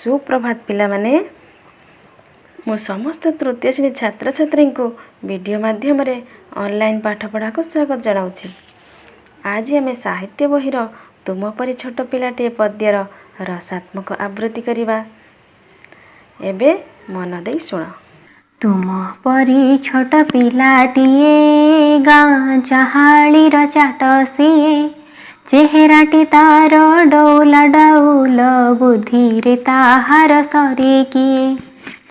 ସୁପ୍ରଭାତ ପିଲାମାନେ। ମୁଁ ସମସ୍ତ ତୃତୀୟ ଶ୍ରେଣୀ ଛାତ୍ରଛାତ୍ରୀଙ୍କୁ ଭିଡ଼ିଓ ମାଧ୍ୟମରେ ଅନଲାଇନ୍ ପାଠପଢ଼ାକୁ ସ୍ୱାଗତ ଜଣାଉଛି। ଆଜି ଆମେ ସାହିତ୍ୟ ବହିର ତୁମ ପରି ଛୋଟ ପିଲାଟିଏ ପଦ୍ୟର ରସାତ୍ମକ ଆବୃତ୍ତି କରିବା। ଏବେ ମନ ଦେଇ ଶୁଣ। ତୁମ ପରି ଛୋଟ ପିଲାଟିଏ, ଗାଁ ଚାହାଳିର ଚାଟ ସିଏ। ଚେହେରାଟି ତାର ଡଉଲା ଡାଉଲ, ବୁଦ୍ଧିରେ ତାହାର ସରି କିଏ?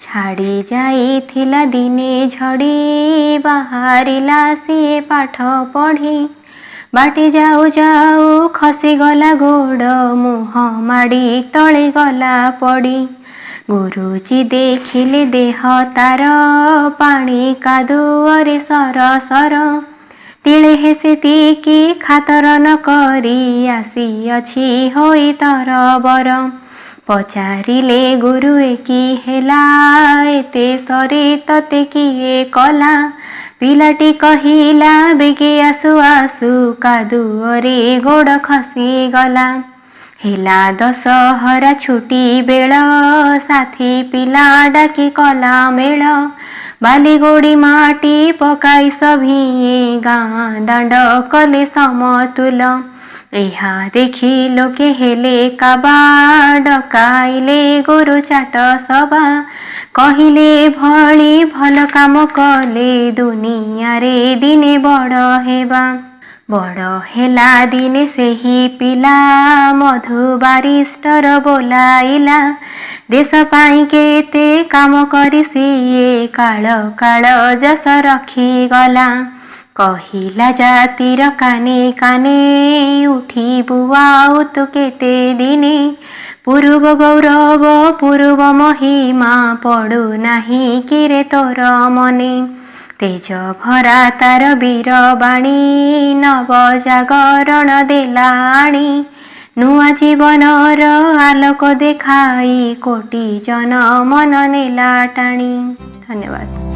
ଛାଡ଼ି ଯାଇଥିଲା ଦିନେ ଝଡ଼ି, ବାହାରିଲା ସିଏ ପାଠ ପଢ଼ି। ବାଟେ ଯାଉ ଯାଉ ଖସିଗଲା ଗୋଡ଼, ମୁହଁ ମାଡ଼ି ତଳେ ଗଲା ପଡ଼ି। ଗୁରୁଜୀ ଦେଖିଲେ ଦେହ ତାର ପାଣି କାଦୁଅରେ ସର ସର। ତିଳେ ହେ ସେତିକି ଖାତର ନ କରି ଆସିଅଛି ହୋଇ ତରବର। ପଚାରିଲେ ଗୁରୁ, ଏ କି ହେଲା? ଏତେ ସରି ତତେ କିଏ କଲା? ପିଲାଟି କହିଲା, ବେଗେ ଆସୁ ଆସୁ କାଦୁଅରେ ଗୋଡ଼ ଖସିଗଲା। ହେଲା ଦଶହରା ଛୁଟି ବେଳ, ସାଥୀ ପିଲା ଡାକି କଲା ମେଳ। ବାଲି ଗୋଡ଼ି ମାଟି ପକାଇ ସଭିଏଁ ଗାଁ ଦାଣ୍ଡ କଲେ ସମତୁଲ। ଏହା ଦେଖି ଲୋକେ ହେଲେ କାବା, ଡକାଇଲେ ଗୁରୁ ଚାଟ ସଭା। କହିଲେ, ଭଳି ଭଲ କାମ କଲେ ଦୁନିଆରେ ଦିନେ ବଡ଼ ହେବା। ବଡ଼ ହେଲା ଦିନେ ସେହି ପିଲା, ମଧୁ ବାରିଷ୍ଟର ବୋଲାଇଲା। ଦେଶ ପାଇଁ କେତେ କାମ କରି ସିଏ କାଳ କାଳ ଯଶ ରଖିଗଲା। କହିଲା ଜାତିର କାନେ କାନେ, ଉଠିବୁ ଆଉ ତୁ କେତେ ଦିନେ? ପୂର୍ବ ଗୌରବ ପୂର୍ବ ମହିମା ପଡ଼ୁନାହିଁ କିରେ ତୋର ମନେ? ତେଜ ଭରା ତାର ବୀର ବାଣୀ ନବ ଜାଗରଣ ଦେଲା ଆଣି। ନୂଆ ଜୀବନର ଆଲୋକ ଦେଖାଇ କୋଟି ଜନ ମନ ନେଲା ଟାଣି। ଧନ୍ୟବାଦ।